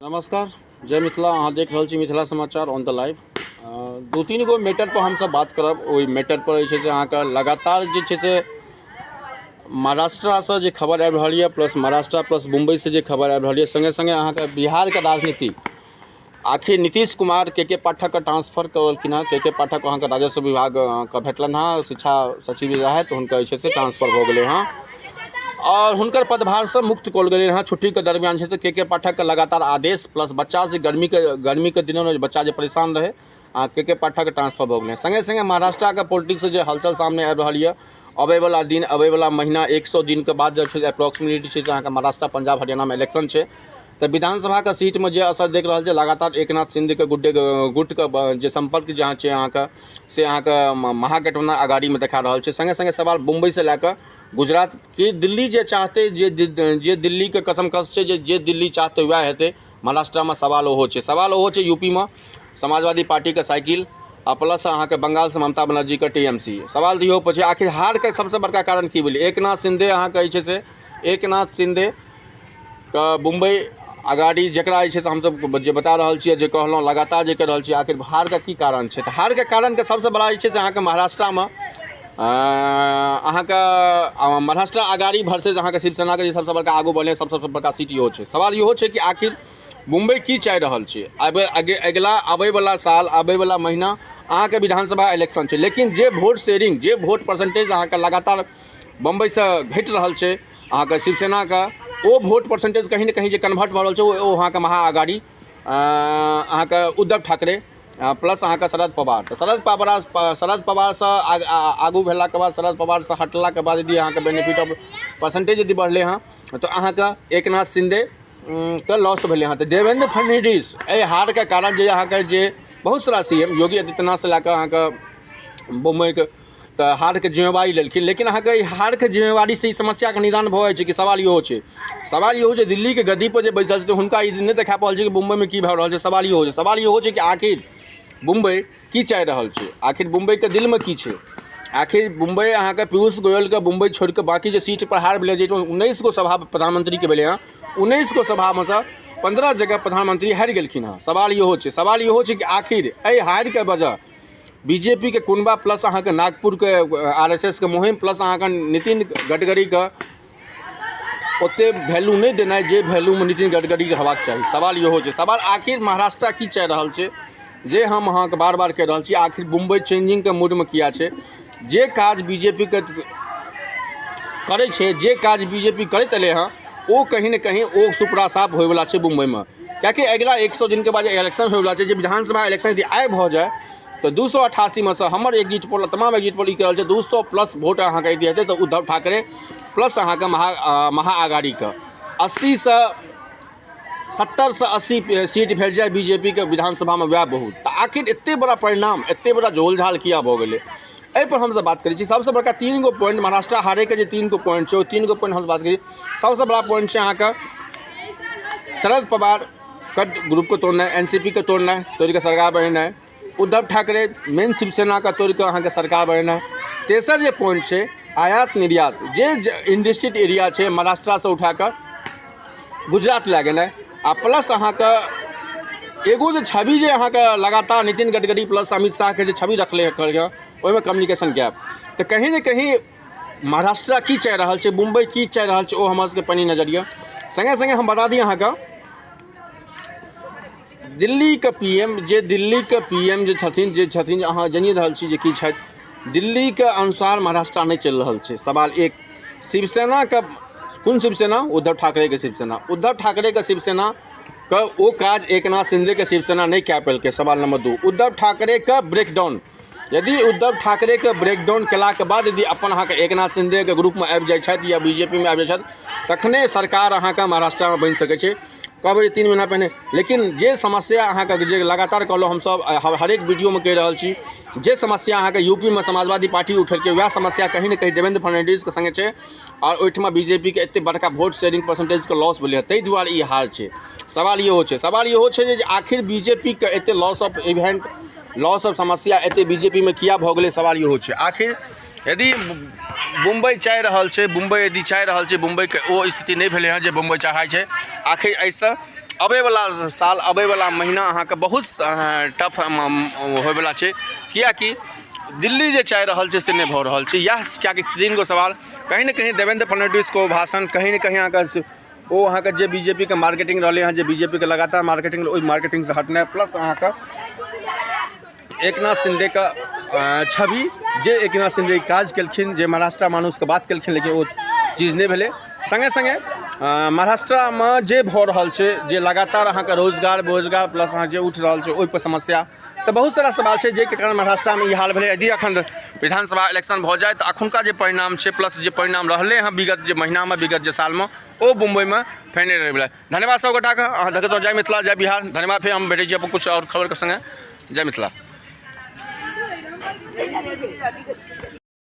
नमस्कार, जय मिथिला। अहाँ देख रहल छी मिथिला समाचार ऑन the live. दू तीन गो मैटर पर हमसब बात करब। ओहि मैटर पर जे छै से अहाँके लगातार जे छै से महाराष्ट्रासँ जे खबर आबि रहल यऽ, प्लस महाराष्ट्र प्लस मुम्बईसँ जे खबर आबि रहल यऽ, सङ्गे सङ्गे अहाँके बिहारके राजनीति, आखिर नीतीश कुमार के के पाठकके ट्रांसफर करलखिन हँ। के के पाठक अहाँके राजस्व विभागके भेटलनि हँ, शिक्षा सचिव रहथि, हुनकर जे छै से ट्रांसफर भऽ गेलै हँ आओर हुनकर पदभारसँ मुक्त कयल गेलै हँ। छुट्टीके दरमियान छै से के के पाठकके लगातार आदेश, प्लस बच्चा से गर्मीके दिनमे बच्चा जे परेशान रहै, आ के के पाठकके ट्रांसफर भऽ गेलै। सङ्गे सङ्गे महाराष्ट्रके पोलिटिक्स जे हलचल सामने आबि रहल यऽ, अबैवला दिन, अबैवला महीना, 100 दिनके बाद जे छै अप्रोक्सीमेटली छै से अहाँके महाराष्ट्र, पंजाब, हरियाणामे इलेक्शन छै, तऽ विधानसभाके सीटमे जे असर देख रहल छै, लगातार एकनाथ शिंदेके गुड्डे गुटके जे सम्पर्क जहाँ छै अहाँके से अहाँके महागठबंधन अगाड़ीमे देखा रहल छै। सङ्गे सङ्गे सवाल मुम्बईसँ लए कऽ गुजरात कि दिल्ली जे चाहतै, जे जे दिल्लीके कसम कस छै, जे जे दिल्ली चाहतै वएह हेतै महाराष्ट्रमे, सवाल ओहो छै। सवाल ओहो छै यूपीमे समाजवादी पार्टीके साइकिल आ प्लस अहाँके बंगालसँ ममता बनर्जीके टीएमसी। सवाल तऽ इहो पर छै, आखिर हारके सबसँ बड़का कारण की भेलै? एकनाथ शिंदे अहाँके जे छै से एकनाथ शिंदे के मुम्बई अगाड़ी जकरा जे छै से हमसब जे बता रहल छियै, जे कहलहुँ, लगातार जे कहि रहल छियै, आखिर हारके की कारण छै? तऽ हारके कारणके सबसँ बड़ा जे छै से अहाँके महाराष्ट्रामे अहाँके महाराष्ट्र अगाड़ी वर्सेज अहाँके शिवसेनाके जे सबसँ बड़का आगू बढ़लै, सबसँ बड़का सीट इहो छै। सवाल इहो छै कि आखिर मुम्बई की चाहि रहल छै? आब अगिला आबैवला साल, आबैवला महीना अहाँके विधानसभा इलेक्शन छै, लेकिन जे वोट शेयरिंग, जे वोट परसेंटेज अहाँके लगातार बम्बईसँ घटि रहल छै अहाँके शिवसेनाके, ओ वोट परसेंटेज कहीं ने कहीं जे कन्वर्ट भऽ रहल छै, ओ अहाँके महाअगाड़ी, अहाँके उद्धव ठाकरे प्लस अहाँके शरद पवार। तऽ शरद पवारसँ आगू भेलाके बाद, शरद पवारसँ हटलाके बाद यदि अहाँके बेनिफिट ऑफ परसेंटेज यदि बढ़लै हँ, तऽ अहाँके एकनाथ शिंदे के लॉस भेलै हँ। तऽ देवेंद्र फडणवीस एहि हारके कारण जे अहाँके जे बहुत सारा सीएम, योगी आदित्यनाथसँ लए कऽ अहाँके मुम्बईके, तऽ हारके जिम्मेवारी लेलखिन, लेकिन अहाँके एहि हारके जिम्मेवारीसँ ई समस्याके निदान भऽ जाइ छै कि? सवाल इहो छै। सवाल इहो छै, दिल्लीके गद्दीपर जे बैसल छथिन, हुनका ई नहि देखा पड़ल छै कि मुम्बईमे की भऽ रहल छै। सवाल इहो छै। सवाल इहो छै कि आखिर मुम्बई की चाहि रहल छै? आखिर मुम्बईके दिलमे की छै? आखिर मुम्बई अहाँके पीयूष गोयलके मुम्बई छोड़ि कऽ बाँकी जे सीटपर हार भेलै, जाहिमे 19 गो सभा प्रधानमन्त्रीके भेलै हँ, 19 गो सभामे सँ 15 जगह प्रधानमन्त्री हारि गेलखिन हँ। सवाल इहो छै। सवाल इहो छै कि आखिर एहि हारिके वजह बीजेपीके कुनबा, प्लस अहाँके नागपुरके आरएसएसके मुहिम, प्लस अहाँके नितिन गडकरीके ओतेक वैल्यू नहि देनाइ जे वैल्यूमे नितिन गडकरीके हेबाक चाही। सवाल इहो छै। सवाल आखिर महाराष्ट्र की चाहि रहल छै, जे हम अहाँके बार बार कहि रहल छी। आखिर मुम्बई चेंजिंगके मूडमे किया छै? जे काज बीजेपीके करै छै, जे काज बीजेपी करैत एलै हँ, ओ कहीं ने कहीं ओ सुपड़ा साफ होइवला छै मुम्बईमे, कियाकि अगिला 100 दिनके बाद इलेक्शन होइवला छै। जे विधानसभा इलेक्शन यदि आइ भऽ जाय, तऽ 288मे सँ हमर एग्जिट पोल, तमाम एग्जिट पोल ई कहि रहल छै, 200 प्लस वोट अहाँके यदि हेतै, तऽ उद्धव ठाकरे प्लस अहाँके महाआघाड़ीके 80सँ 70सँ 80 सीट भेट जाय बीजेपीके विधानसभामे, वएह बहुत। तऽ आखिर एतेक बड़ा परिणाम, एतेक बड़ा झोल झाल किया भऽ गेलै, एहिपर हमसभ बात करै छी। सबसँ बड़का तीन गो पॉइंट, महाराष्ट्र हारैके जे तीन गो पॉइंट छै, ओ तीन गो पॉइंट हम बात करी। सबसँ बड़ा पॉइंट छै अहाँके शरद पवार कट ग्रुपके तोड़नाइ, एनसीपीके तोड़नाइ, तोड़िके सरकार बनेनाइ, उद्धव ठाकरे मेन शिवसेनाके तोड़िके अहाँके सरकार बनेनाइ। तेसर जे पॉइंट छै, आयात निर्यात जे इंडस्ट्रियल एरिया छै, महाराष्ट्रसँ उठा कऽ गुजरात लए गेनाइ, आ प्लस अहाँके एगो जे छवि जे अहाँके लगातार नितिन गडकरी प्लस अमित शाहके जे छवि रखले हँ, ओहिमे कम्युनिकेशन गैप। तऽ कहीं ने कहीं महाराष्ट्र की चाहि रहल छै, मुम्बई की चाहि रहल छै, ओ हमर सबके पनी नजर यऽ। सङ्गे सङ्गे हम बता दी अहाँके, दिल्लीके पीएम जे, दिल्लीके पीएम जे छथिन, अहाँ जानिए रहल छी जे की छथि, दिल्लीके अनुसार महाराष्ट्र नहि चलि रहल छै। सवाल एक शिवसेनाके, कोन शिवसेना? उद्धव ठाकरेके शिवसेना। उद्धव ठाकरेके शिवसेनाके ओ काज एकनाथ शिंदेके शिवसेना नहि कए पेलकै। सवाल नंबर दू, उद्धव ठाकरेके ब्रेकडाउन। यदि उद्धव ठाकरेके ब्रेकडाउन केलाके बाद यदि अपन अहाँके एकनाथ शिंदेके ग्रुपमे आबि जाइ छथि या बीजेपीमे आबि जाइ छथि, तखने सरकार अहाँके महाराष्ट्रमे बनि सकै छै। कहबै 3 महीना पहिने, लेकिन जे समस्या अहाँके जे लगातार कहलहुँ, हमसभ हरेक वीडियोमे कहि रहल छी, जे समस्या अहाँके यूपीमे समाजवादी पार्टी उठेलकै, वएह समस्या कहीं ने कहीं देवेंद्र फडणवीसके सङ्गे छै आओर ओहिठमा बीजेपीके एतेक बड़का वोट शेयरिंग परसेंटेजके लॉस भेलै हँ, ताहि दुआरे ई हाल छै। सवाल इहो छै। सवाल इहो छै जे आखिर बीजेपीके एतेक loss of event, loss of समस्या एतेक बीजेपीमे किया भऽ गेलै? सवाल इहो छै। आखिर यदि मुम्बई चाहि रहल छै, मुम्बई यदि चाहि रहल छै, मुम्बईके ओ स्थिति नहि भेलै हँ जे मुम्बई चाहै छै। आखिर एहिसँ अबैवला साल, अबैवला महीना अहाँके बहुत टफ होइवला छै, किएकि दिल्ली जे चाहि रहल छै से नहि भऽ रहल छै। इएह किएकि 3 गो सवाल कहीं ने कहीं देवेन्द्र फडणवीसके ओ भाषण, कहीं ने कहीं अहाँके ओ अहाँके जे बीजेपीके मार्केटिंग रहलै हँ, जे बीजेपीके लगातार मार्केटिंग, ओहि मार्केटिंगसँ हटनाइ, प्लस अहाँके एकनाथ शिंदेके छवि, जे एकनाथ शिंदे काज केलखिन, जे महाराष्ट्र मानुसके बात केलखिन, लेकिन ओ चीज नहि भेलै। सङ्गे सङ्गे महाराष्ट्रमे जे भऽ रहल छै, जे लगातार अहाँके रोजगार बेरोजगार प्लस अहाँ जे उठि रहल छै ओहिपर समस्या, तऽ बहुत सारा सवाल छै जाहिके कारण महाराष्ट्रमे ई हाल भेलै। यदि एखन विधानसभा इलेक्शन भऽ जाय तऽ एखुनका जे परिणाम छै, प्लस जे परिणाम रहलै हँ विगत जे महीनामे, विगत जे सालमे, ओ मुम्बइमे फेर नहि रहै। धन्यवाद सब गोटाके। अहाँ देखैत रहू। जय मिथिला, जय बिहार। धन्यवाद। फेर हम भेटै छी अपन किछु आओर खबरके सङ्गे। जय मिथिला।